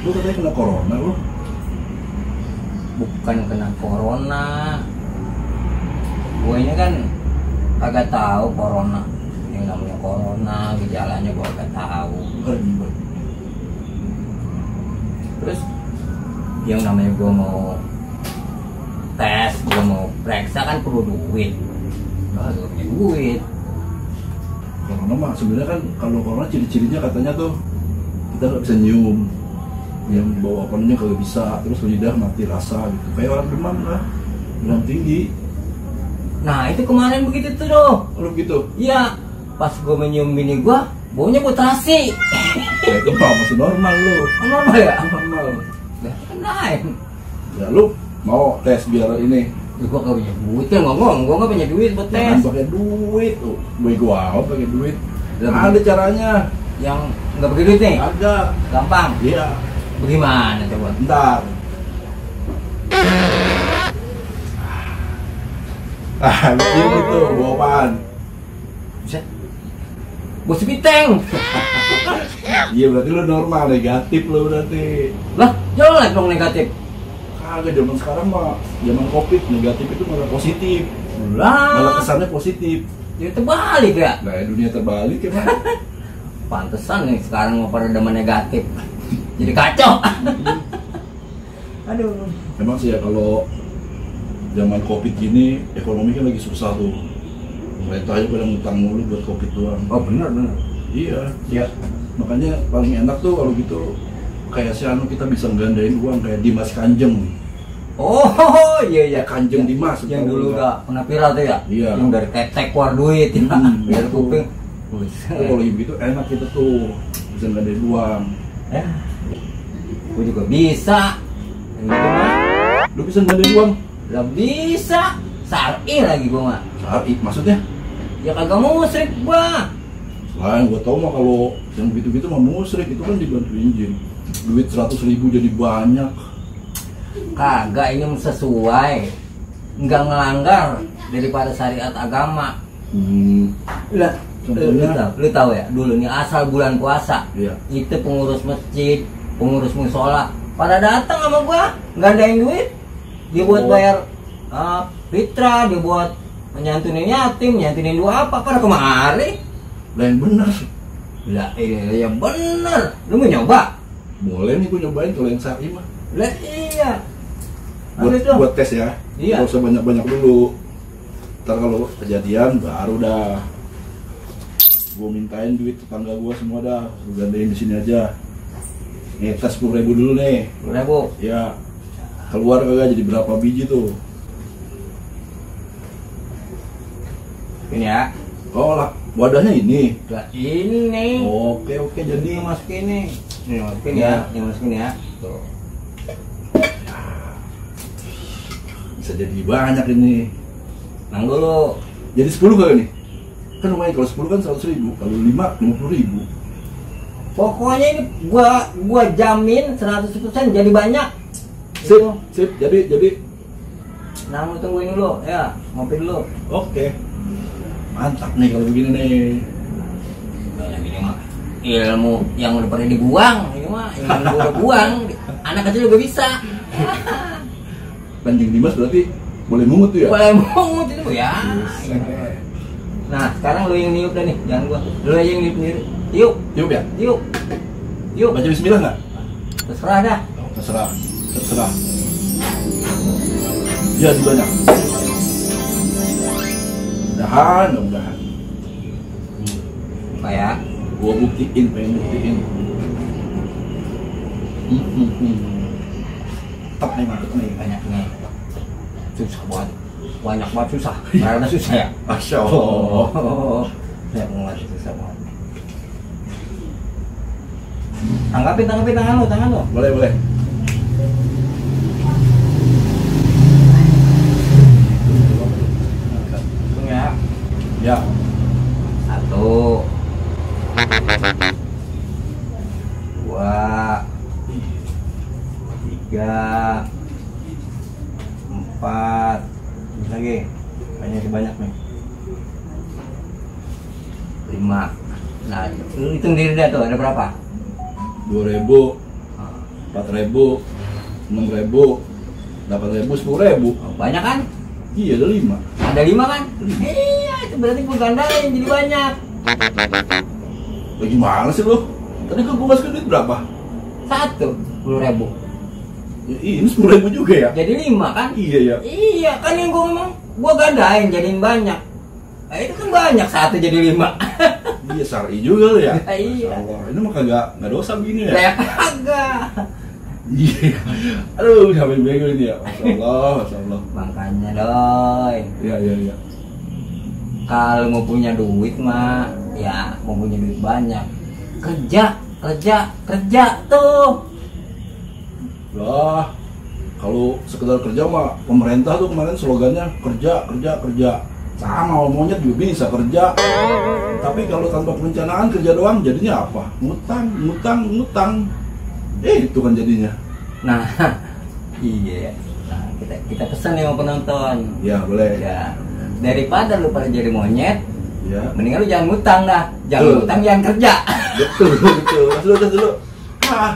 Lu katanya kena corona lu? Bukan kena corona. Gue ini kan kagak tahu corona. Yang namanya corona, gejalanya gue kagak tahu. Terus yang namanya gue mau tes, gue mau periksa kan perlu duit. Nggak punya duit. Corona mah sebenarnya kan kalau corona ciri-cirinya katanya tuh kita nggak bisa nyium, yang bawa apa namanya kagak bisa, terus lidah mati rasa gitu, kayak orang demam lah, demam tinggi. Nah itu kemarin begitu tuh doh. Kalau gitu? Iya, pas gue menyium bini gue, baunya gue terasi. Ya itu mah masih normal lu. Normal ya? Normal. Lah kan lain. Ya lu mau tes biar ini? Ya, gue gak punya duit kan ngomong, gue gak punya duit buat tes. Jangan pakai duit tuh, gue amat pakai duit. Ada caranya. Yang nggak pakai duit nih? Ada. Gampang. Iya. Bagaimana coba? Bentar. Ini tuh bawa apaan? Bisa? Bos piteng. Iya berarti lu normal, negatif lu berarti. Lah, jelek dong negatif. Kagak, zaman sekarang mah zaman covid, negatif itu malah positif. Malah Lah, kesannya positif. ya terbalik ya. Nah dunia terbalik ya. Pantesan nih sekarang mau pada demen negatif. Jadi kacau. Aduh. Emang sih ya kalau zaman covid gini ekonomi kan lagi susah tuh. Pemerintah aja pada ngutang mulu buat covid doang. Oh benar. Iya. Ya. Makanya paling enak tuh kalau gitu kayak si Anu kita bisa nggandain uang kayak Dimas Kanjeng. Oh iya Kanjeng Dimas yang dulu udah pernah viral tuh ya. Iya. Yang dari ketek keluar duit ya. Biar kuping. Oh, kalau gitu enak kita tuh bisa nggandain uang. Ya. Gue juga bisa. Yang itu mah. Lu bisa nggandain uang? Lah bisa. Syar'i lagi gue mah. Syar'i maksudnya? Ya kagak musyrik gua. Lain gua tau mah kalau yang gitu-gitu mah musyrik, itu kan dibantuin jin. Duit 100.000 jadi banyak. Kagak, ini sesuai. Enggak ngelanggar daripada syariat agama. Lah, lu tahu ya, dulu nih asal bulan puasa. Iya. Itu pengurus masjid, pengurus musola pada datang sama gua, gandain duit. Dia buat bayar fitrah, dia buat menyantunin yatim, nyantunin dua apa, pada kemari. Lah yang bener. Lah iya bener. Lu mau nyoba? Boleh nih gua nyobain kalau yang syar'i mah. Lah iya. Buat tes ya. Iya. Gak usah banyak-banyak dulu. Ntar kalau kejadian baru dah. Gua mintain duit tetangga gua semua dah. Lu gandain di sini aja. Nih tes 10.000 dulu nih. 10.000. Ya. Keluar kagak jadi berapa biji tuh? Ini ya. Oh lah, wadahnya ini. Lah ini. Oke, jadi Ini masukin nih. Ini masukin ya. Ini masukin ya. Tuh. Bisa jadi banyak ini. Nang dulu. Jadi 10 kali nih? Kan lumayan, kalau 10 kan 100.000, kalau 5, 50.000. Pokoknya ini gua jamin 100% jadi banyak. Sip, sip, jadi. Nah, lu tungguin dulu ya, ngopi dulu. Oke. Mantap nih kalau begini nih. Ini mah ilmu yang udah pernah dibuang, ini mah yang gua udah buang. Anak kecil juga bisa. Kanjeng Dimas berarti boleh mungut tuh ya? Boleh mungut itu ya. Nah, sekarang lu yang niup dah nih, jangan gua. Lu aja yang niup sendiri. Tiup. Tiup ya? Tiup. Tiup. Baca bismillah nggak? Terserah dah. Terserah. Ya, banyak. Mudahan. Kayak Gua pengen buktiin. Tetap nih, mantep nih. banyak nih. Susah banget. Banyak banget susah. Karena susah ya. Masya Allah. Ya banget susah banget. Tanggapin tangan lu. Boleh. Hitung ya. Ya. 1 2 3 4 lagi banyak nih 5. Nah, lu hitung diri dah tuh ada berapa? 2.000. 4.000, 6.000, 8.000, 10.000. Oh, banyak kan? Iya, ada 5. Ada 5 kan? Iya, itu berarti gue gandain jadi banyak. Gimana sih lo? Tadi kan gue masukin duit berapa? 10.000. Ya, ini 10.000 juga ya? Jadi 5 kan? Iya ya. Iya kan yang gue ngomong, gue gandain jadiin banyak. Nah, itu kan banyak 1 jadi 5. Iya, syar'i juga lo ya. Iya. Masya Allah. Ini mah kagak nggak dosa begini ya? Kayak kagak. Iya. Aduh, sampai bego ini ya. Masya Allah, Masya Allah. Makanya doi, Iya, iya, iya. kalau mau punya duit mah, ya mau punya duit banyak, kerja tuh. Lah, kalau sekedar kerja mah pemerintah tuh kemarin slogannya kerja. Sama monyet juga bisa kerja. Tapi kalau tanpa perencanaan kerja doang jadinya apa? Ngutang. Itu kan jadinya. Nah, iya. Nah, kita pesan nih sama penonton. Ya, boleh. Ya, daripada lu pada jadi monyet, Ya. mendingan lu jangan ngutang dah. Jangan Betul. ngutang, jangan kerja. Betul. Tas dulu. Ah,